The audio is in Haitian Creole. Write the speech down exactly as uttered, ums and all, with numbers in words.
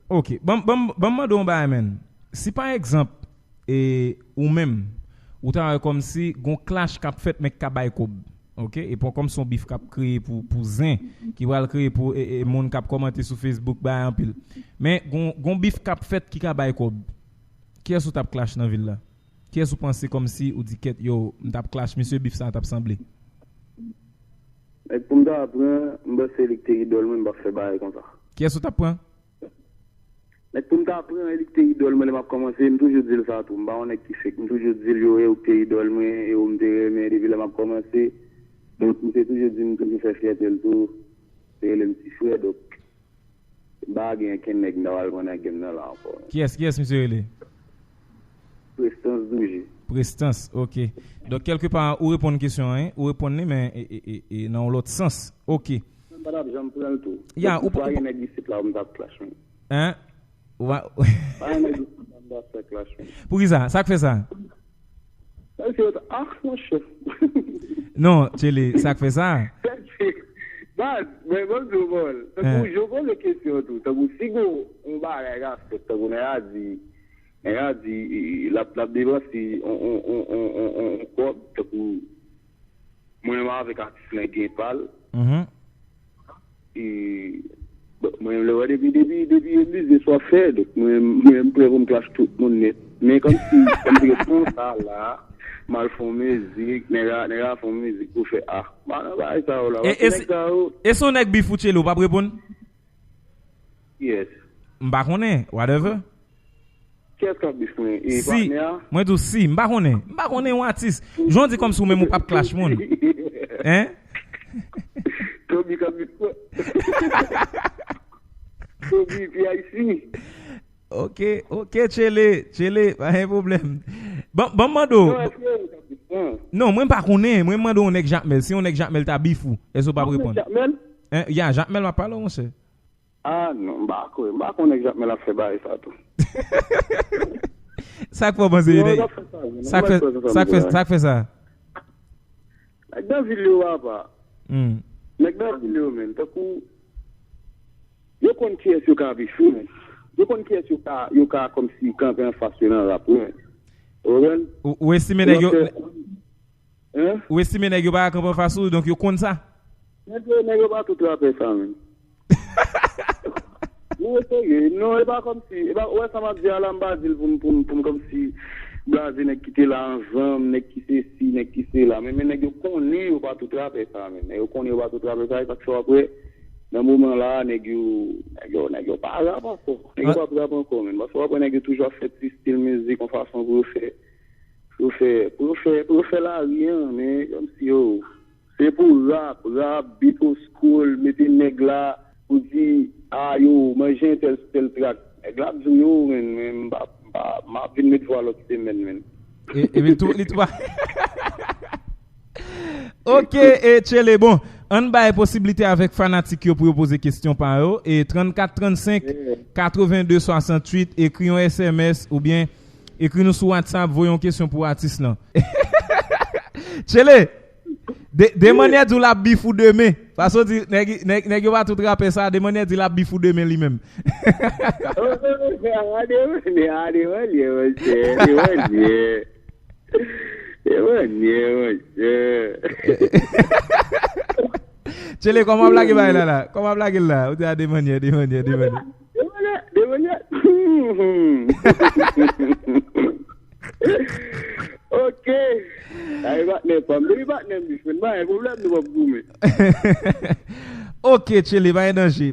Ok, ban m- ban m- ban m mande w yon bagay, menn. Si pa egzanp, e, ou menm, ou ta wè kòmsi gon clash k ap fèt, men k ka bay kòb. Ok, e pran kòmsi yon bif k ap kreye pou, pou zen, ki pral kreye pou e, e, moun k ap kòmante sou Facebook, bay anpil. Men gon, gon bif k ap fèt ki ka bay kòb. Kiyès ou t ap clash nan vil la? Kiyès ou panse kòmsi ou di kèt, yo, m t ap clash misye, bif sa t ap sanble? Nèg pou m ta pran, m panse li k te idòl mwen, m p ap fè bagay konsa. Kiyès ou t ap pran? Nèg pou m ta pran, e li k te idòl mwen lè m ap kòmanse, m toujou di l sa tou. M pa yon nèg ki fake, m toujou di l yo, e ou k te idòl mwen, e ou m te renmen depi lè m ap kòmanse. Donk, m te toujou di m toujou fè fyète l tou. Te rele m ti frè, donk, m pa gen ankenn nèg m ta pral pran nan game nan la ankò. Kiyès, kiyès misye rele? Prestans Douji. Prestans, ok. Donk, kèlkepa, ou reponn kesyon an, ou reponn li, men e, e, e, e, nan yon lòt sans. Ok. M pa t ap janm pran l tou. Ya, Donk, ou pa- pa gen nèg isit la, m t ap clash mwen. Hein? Ou pa- Pa gen nèg isit la, m t ap fè clash mwen. Poukisa? Sa k fè sa? Sa se yo t- ah, monchè. Non, Tchele, sa k fè sa? Baz, men ban m di w, Paul. Hein. Tankou, yo poze kesyon tou. Tankou, si gon yon bagay ka fèt, tankou, nèg a di, nèg a di, l ap, l ap depanse on, on, on, on, on, on kòb, tankou, mwen menm avèk atis lan gen pa l. Mhm. E, bon, mwen menm lè wè depi, depi, depi e biznis w ap fè, donk mwen, mwen menm prè pou m clash tout moun nèt. Men kòmsi, kòmsi ke bon sa la, m al fè yon mizik, nèg la, nèg la fè yon mizik pou fè, ah, m pa nan bagay sa yo la, E, paske e, nèg sa yo, e se yon nèg bif ou, Tchele, ou p ap reponn? Yes. M pa konnen, whatever. Kiyès k ap bif mwen? E Si, patnè a? Mwen di w si, m pa konnen. M pa konnen yon atis. Jan w di kòmsi ou menm ou p ap clash moun. Hein? Toby k ap bif mwen. Toby, P I C. Ok, ok, Tchele, Tchele, pa gen pwoblèm. Ban, ban m mande w. Non, eske ou k ap bif mwen? Non, mwen m pa konnen. Mwen m mande w yon nèg Jakmèl. Si yon nèg Jakmèl ta bif ou, èske w p ap reponn? Jakmèl? Hein? Ya, Jakmèl m ap pale w, monchè. Ah non, m pa kwè. M pa konnen Jakmèl ap fè bagay sa tou. Sa k fè w panse Non, nèg? l ap fè sa, non. Sa k fè, L ap fè sa, sa k fè, bagay. Sa k fè sa? Nèg nan vil yo apa. Hmm. Nèg nan vil yo, men. Tankou, yo konn kiyès yo ka bif, men. Yo konn kiyès yo ka, yo ka kòmsi kanpe anfas yo nan rap, wi, men. Ou konprann? Ou, ou estime nèg yo, Alòske, hein? Ou estime nèg yo pa ka kanpe anfas ou, donk yo konn sa? Nèg yo, nèg yo pa tou trapè sa, men. Non, serye, non, e pa kòmsi, e pa, ou wè sa m ap di a la, m pa di l pou m, pou m, pou m kòmsi blaze nèg ki te la anvan m, nèg ki sesi, nèg ki sela. Men, men nèg yo konnen yo pa tou trapè sa, men. Nèg yo konnen yo pa tou trapè sa, e sa k fè w ap wè, nan moman la, nèg yo, nèg yo, nèg yo pa rap ankò. Nèg yo pa tou rap ankò, men. Paske w ap wè nèg yo toujou ap fè ti stil mizik yon fason pou yo fè, pou yo fè, pou yo fè, pou yo fè lari an, men kòmsi yo, se pou rap, rap, beat ou school, mete nèg la, pou di, ah, yo, manje entèl sou tèl trak. Nèg la ap di w yo, men, men, m pa, m pa, m ap vin met vwa lòt semèn, men. E, epi tou, li tou pa. Ok, e Tchele, bon, ann bay posiblite avèk fanatik yo pou yo poze kesyon pa yo. E trannkat trannsenk, katrevenndde swasanntuit, ekri yon S M S oubyen ekri nou sou WhatsApp, voye yon kesyon pou atis lan. Tchele, de, de mannyè di w l ap bif ou demen. Paske w di, nèg, nèg, nèg yo pa tou trapè sa, de mannyè di l ap bif ou demen li menm. Oh, de mannyè, a, de mannyè, monchè, de mannyè. De mannyè, monchè. Tchele, kòman w ap lage bagay la la? Kòman w ap lage l la? Ou di a de mannyè, de mannyè, de mannyè. De mannyè, de mannyè. Ok. Ay, patnè pa m. Depi patnè m bif mwen, pa gen pwoblèm, nou p ap goumen. Ok, Tchele, pa gen danje.